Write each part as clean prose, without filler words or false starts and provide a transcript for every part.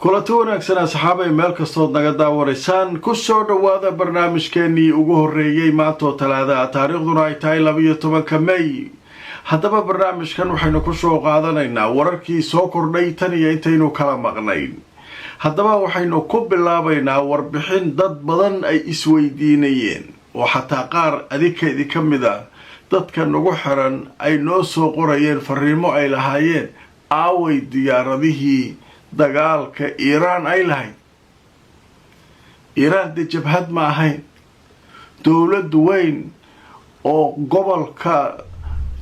Kulanti wanaagsan, asxaabay, meel kastood naga daawanaysaan, ku soo dhowaada barnaamijkeenii ugu horreeyey maantoo Talaada, taariikhduna ay tahay 12-ka May. Haddaba barnaamijkan waxaynu kusoo qaadanaynaa wararkii soo kordhay tan iyo intaynu kala maqnayn. Haddaba waxaynu ku bilaabaynaa warbixin dad badan ay isweydiinayeen, oo xataa qaar adinka idinka mid a, dadka nagu xiran, ay noo soo qorayeen fariimo ay lahaayeen: "Aaway diyaaradihii dagaalka Iiraan ay lahayd?" Iiraan dee jabhad ma ahayn, dowlad weyn oo gobolka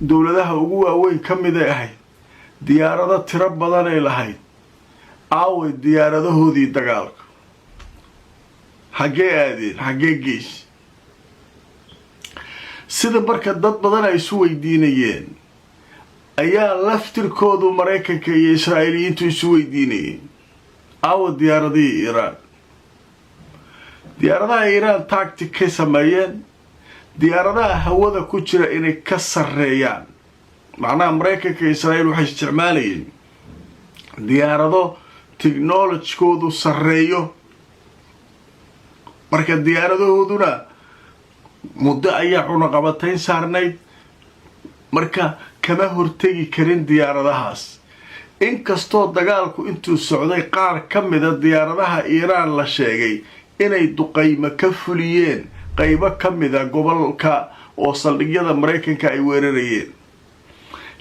dowladaha ugu waaweyn ka miday ahayd, diyaarado tiro badanay lahayd. Aaway diyaaradahoodii dagaalka? Xaggee aadeen? Xaggee geys? Sida marka dad badan ay isu weydiinayeen ayaa laftirkoodu Maraykanka iyo Israa'iiliyiintu isu weydiinayeen: aawa diyaaradihii Iiraan? Diyaaradaha Iiraan tactic kay sameeyeen diyaaradaha hawada ku jira inay ka sarreeyaan. Macnaha, Maraykanka iyo Israa'iil waxay isticmaalayeen diyaarado technology-goodu sarreeyo. Marka diyaaradahooduna muddo ayaa cunaqabatayn saarnayd, marka kama hortegi karin diyaaradahaas. Inkastoo dagaalku intuu socday qaar ka mida diyaaradaha Iiraan la sheegay inay duqaymo ka fuliyeen qaybo ka mida gobolka oo saldhigyada Maraykanka ay weerarayeen,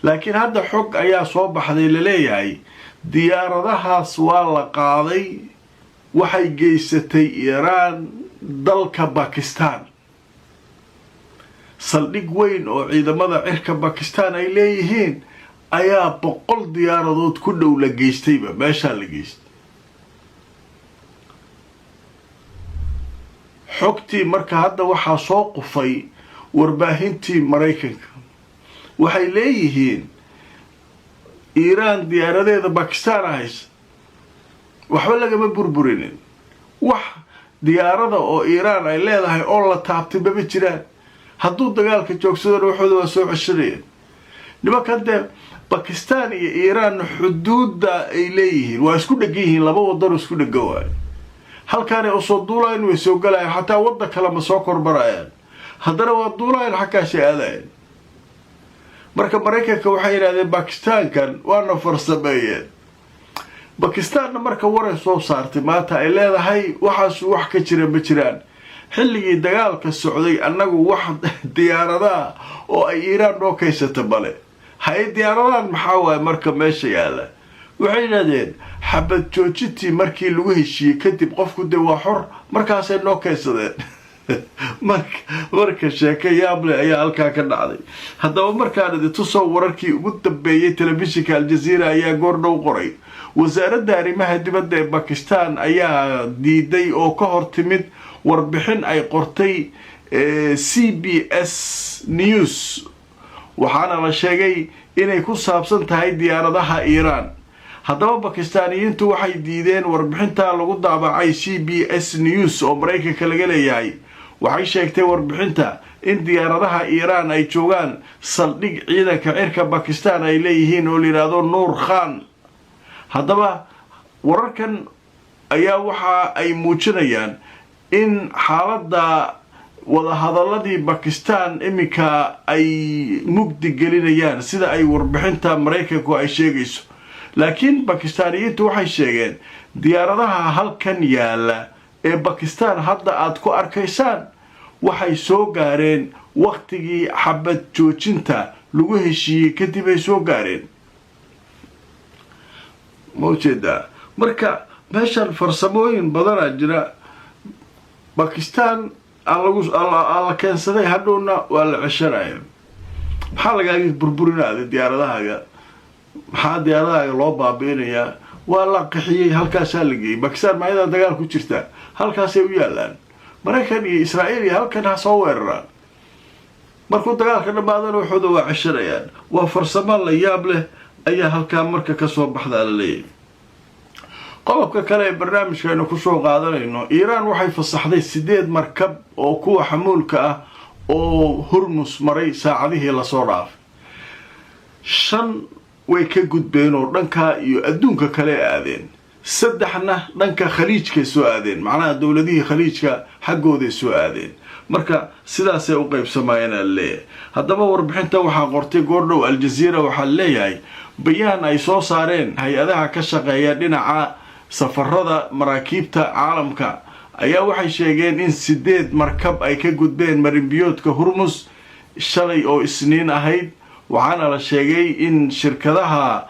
laakiin hadda xog ayaa soo baxday laleeyahay diyaaradahaas waa la qaaday, waxay geysatay Iiraan dalka Bakistan, saldhig weyn oo ciidamada cirka Bakistan ay leeyihiin ayaa 100 diyaaradood ku dhow la geystayba, meeshaa la geystay. Xogtii marka hadda waxaa soo qufay warbaahintii Maraykanka, waxay leeyihiin Iiraan diyaaradeeda Bakistan haysa, waxba lagama burburinin, wax diyaarada oo Iiraan ay leedahay oo la taabtay mama jiraan. Hadduu dagaalka joogsadona waxooda waa soo ceshanayeen nimankan. Dee Bakistan iyo Iiraan xuduudda ay leeyihiin waa isku dhegan yihiin, laba wadano isku dhegan waayo. Halkaanay usoo duulayan, way soo galayaan, xataa waddan kale ma soo kormarayaan, haddana waa duulayan, xaggaasay aadayan. Marka Maraykanka waxay yidhahdeen Bakistaankan waana farsameeyeen. Bakistaanna marka waray soo saartay maanta ay leedahay waxaasu wax ka jira ma jiraan, xilligii dagaalka socday annagu wax diyaaradaha oo ay Iiraan noo kaysata male haye. Diyaaradahan maxaa waaye marka meesha yaalla? Waxay yidhahdeen xabad joojintii markii lagu heshiiyey kadib, qofku dee waa xor, markaasay noo kaysadeen. Marka sheeko yaable ayaa halkaa ka dhacday. Haddaba markaan idin tusoo wararkii ugu dambeeyey, telefishinka Aljaziira ayaa goor dhow qoray: wasaaradda arrimaha dibadda ee Bakistan ayaa diiday oo ka hor timid warbixin ay qortay CBS News, waxaana la sheegay inay ku saabsan tahay diyaaradaha Iiraan. Haddaba Bakistaaniyiintu waxay diideen warbixinta lagu daabacay CBS News oo Maraykanka laga leeyahay. Waxay sheegtay warbixinta in diyaaradaha Iiraan ay joogaan saldhig ciidanka cirka Bakistan ay leeyihiin oo la yidhaahdo Nuur Khan. Haddaba wararkan ayaa waxa ay muujinayaan in xaaladda wadahadaladii Bakistan iminka ay mugdi gelinayaan, sida ay warbixinta Maraykanku ay sheegayso. Laakiin Bakistaaniyiintu waxay sheegeen diyaaradaha halkan yaala ee Bakistan hadda aada ku arkaysaan waxay soo gaareen waktigii xabad joojinta lagu heshiiyey kadib ay soo gaareen. Ma ujeedaa? Marka meeshan farsamooyin badanaa jira. Bakistan aa la keensaday, hadhowna waa la ceshanaya. Maxaa lagaaga burburinaada diyaaradahaaga? Maxaa diyaaradahaaga loo baabi'inayaa? Waa la qixiyey, halkaasaa la geeyey Bakistan. Maayadaa dagaal ku jirta, halkaasay u yaalaan. Maraykan iyo Israa'iil iyo halkan ha soo weeraraan, markuu dagaalka dhammaadana waxooda waa ceshanayaan. Waa farsamo la yaab leh ayaa halkaa marka kasoo baxdaa la leeyahay. Qodobka kale ee barnaamijkaaynu kusoo qaadanayno: Iiraan waxay fasaxday sideed markab oo kuwa xamuulka ah oo Hurmus maray saacadihii lasoo dhaafay. Shan way ka gudbeen oo dhankaa iyo adduunka kale aadeen. Saddexna dhanka Khaliijkay soo aadeen, macnaha dowladihii Khaliijka xaggooday soo aadeen. Marka sidaasay u qaybsamayeen aa leeyahay. Haddaba warbixinta waxaa qortay goordhow Aljaziira. Waxaa leeyahay bayaan ay soo saareen hay-adaha ka shaqeeya dhinaca safarada maraakiibta caalamka ayaa waxay sheegeen in sideed markab ay ka gudbeen marinbiyoodka Hurmus shalay oo Isniin ahayd. Waxaana la sheegay in shirkadaha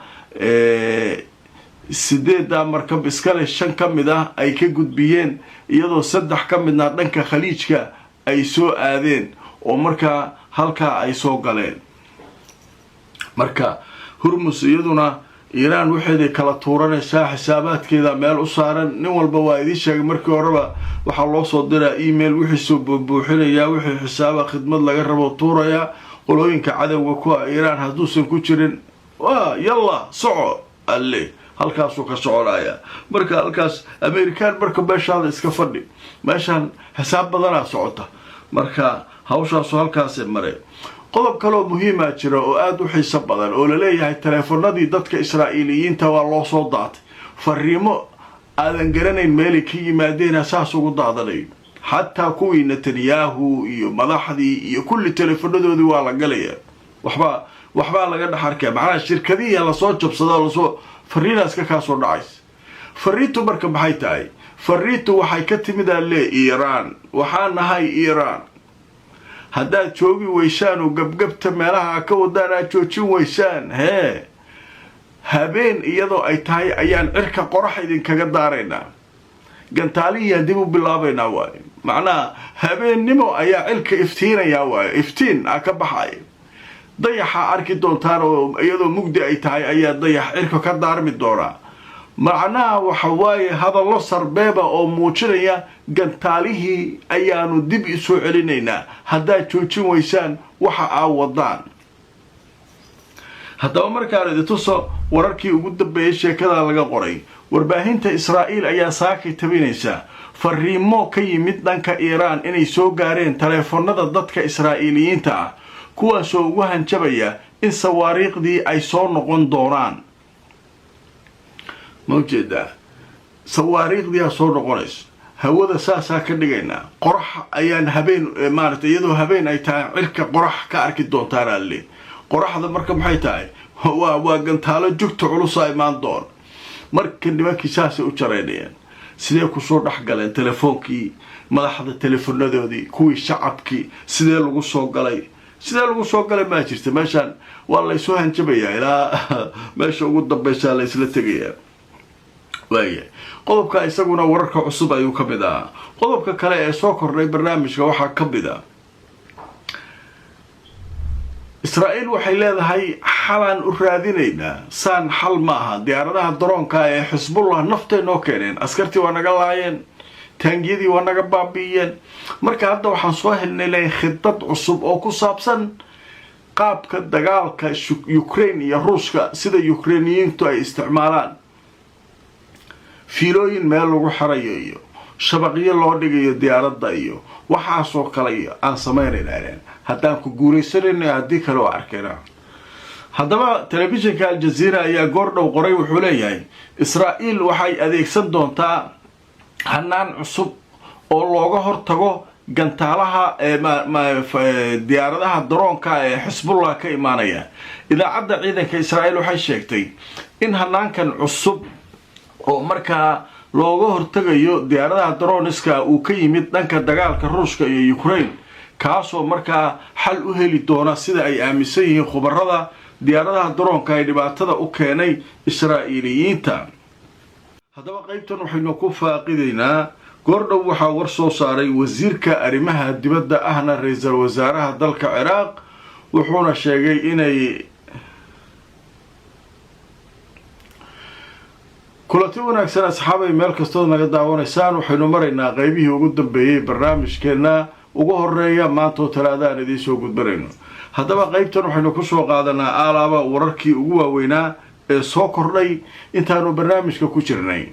sideedda markab iskale shan ka mid ah ay ka gudbiyeen, iyadoo saddex ka midna dhanka Khaliijka ay soo aadeen oo markaa halkaa ay soo galeen. Marka Hurmus iyaduna Iiraan waxeeday kala tuuranaysaa, xisaabaadkeeda meel u saaran. Nin walba waa idiin sheegay markii horeba, waxaa loo soo diraa email, wixiisoo buubuuxinayaa, wixii xisaaba khidmad laga rabo tuurayaa. Qolooyinka cadowga ku ah Iiraan hadduusan ku jirin, waa yalla soco alle, halkaasuu ka soconaya. Marka halkaas Amerikaan, marka meeshaada iska fadhi, meeshaan xisaab badanaa socota. Marka hawshaasu halkaasay mare. Qodob kaleoo muhiimaa jira oo aada u xiiso badan oo laleeyahay taleefanadii dadka Israa'iiliyiinta waa loo soo daatay. Fariimo aadan garanayn meelay ka yimaadeena saas ugu daadanayo, xataa kuwii Netanyahu iyo madaxdii iyo kulli taleefanadoodii waa la galaya. Waxbaa laga dhex arkaya, macnaha shirkadihii lasoo jabsado, lasoo fariinaas ka kaasoo dhacaysa. Fariintu marka maxay tahay? Fariintu waxay ka timid lee Iiraan: "Waxaa nahay Iiraan, haddaad joogi weysaan oo gabgabta meelaha ka wadaan aad joojin weysaan, hee, habeen iyadoo ay tahay ayaan cirka qorax idinkaga daaraynaa, gantaalihiyaan dib u bilaabaynaa." Waayo macnaha habeennimo ayaa cirka iftiinayaa, waayo iftiin a ka baxaya, dayaxa arki doontaan oo iyadoo mugdi ay tahay ayaa dayax cirka ka daarmi doonaa. Macnaha waxa waaye hadallo sarbeeba oo muujinaya gantaalihii ayaanu dib isoo celinaynaa haddaad joojin weysaan waxa aa wadaan. Haddaba markaan idintuso wararkii ugu dambeeyay sheekada laga qoray warbaahinta Israa'iil ayaa saakay tabinaysa fariimo ka yimid dhanka Iiraan inay soo gaareen taleefanada dadka Israa'iiliyiinta ah, kuwaasoo ugu hanjabaya in sawaariikhdii ay soo noqon doonaan. Ma ujeedaa? Sawaariikhdiyaa soo noqonaysa, hawada saasaa ka dhigaynaa, qorax ayaan habeen maaragtay, iyadoo habeen ay tahay cirka qorax ka arki doontaan alle. Qoraxda marka maxay tahay? Waa gantaalo jugta culusaa imaan doona. Marka nimankii saasay u jaraynayaan. Sidee kusoo dhex galeen telefoonkii madaxda, teleefanadoodii, kuwii shacabkii? Sidee lagu soo galay? Sidee lagu soo galay? Maa jirta meeshaan, waa laysoo hanjabayaa, ilaa meesha ugu dambaysaa la isla tegayaa. Waayahay, qodobka isaguna wararka cusub ayuu ka mid ahaa. Qodobka kale ee soo kordhay barnaamijka waxaa ka mid ah Israa'iil waxay leedahay xalaan u raadinaynaa, saan xal ma aha. Diyaaradaha daroonka ee Xisbullah naftay noo keeneen, askartii waa naga laayeen, taangiyadii waa naga baabi'iyeen. Marka hadda waxaan soo helnay le khidad cusub oo ku saabsan qaabka dagaalka Ukraine iyo Ruushka, sida Ukrainiyiintu ay isticmaalaan fiilooyin meel lagu xirayo iyo shabaqyo loo dhigayo diyaaradda iyo waxaasoo kale aan samaynayna. Haddaan ku guuraysanayno, haddii kale oo arkayna. Haddaba telefishinka Aljaziira ayaa goordhow qoray. Wuxuu leeyahay Israa'iil waxay adeegsan doontaa hanaan cusub oo looga hortago gantaalaha diyaaradaha daroonka ee Xisbullah ka imaanaya. Idaacadda ciidanka Israa'iil waxay sheegtay in hanaankan cusub oo markaa looga hortagayo diyaaradaha drones-ka uu ka yimid dhanka dagaalka Ruushka iyo Ukraine, kaasoo markaa xal u heli doona, sida ay aaminsan yihiin khubarada, diyaaradaha daroonka ay dhibaatada u keenay Israa'iiliyiinta. Haddaba qaybtan waxaynu ku faaqidaynaa, goordhow waxaa war soo saaray wasiirka arrimaha dibadda ahna ra-iisul wasaaraha dalka Ciraaq, wuxuuna sheegay inay kulanti wanaagsan. Asxaabay, meel kastood naga daawanaysaan, waxaynu maraynaa qaybihii ugu dambeeyey barnaamijkeenna ugu horeeya maanta oo Talaada aan idiin soo gudbanayno. Haddaba qaybtan waxaynu kusoo qaadanaa aalaaba wararkii ugu waaweynaa ee soo kordhay intaanu barnaamijka ku jirnay.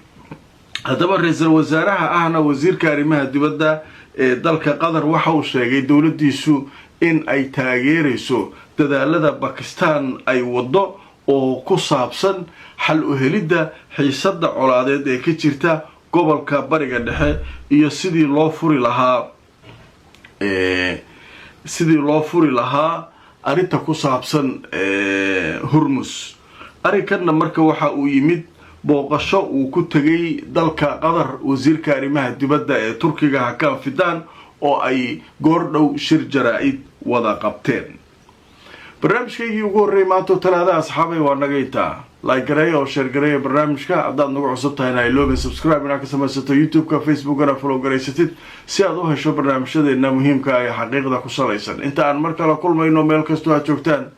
Haddaba ra-iisul wasaaraha ahna wasiirka arrimaha dibadda ee dalka Qatar waxa uu sheegay dowladdiisu in ay taageerayso dadaalada Bakistan ay waddo. Oo ku saabsan xal u helidda xiisadda colaadeed ee ka jirta gobolka Bariga Dhexe iyo sidii loo furi lahaa arrinta ku saabsan Hurmus. Arrinkanna marka waxa uu yimid booqasho uu ku tegay dalka Qatar wasiirka arrimaha dibadda ee Turkiga, Hakan Fidan, oo ay goor dhow shir jaraa-id wada qabteen. Barnaamijkaygii ugu horreeyay maanta oo Talaada, asxaabay, waa naga intaa. Like gareeya oo share gareeya barnaamijka. Haddaad nagu cusub tahayna, iloobin subscribe inaad ka samaysato YouTube-ka, Facebookana follow garaysatid si aad u hesho barnaamijyadeena muhiimka ee xaqiiqda ku salaysan. Inta aan mar kale kulmayno, meel kastoo aad joogtaan.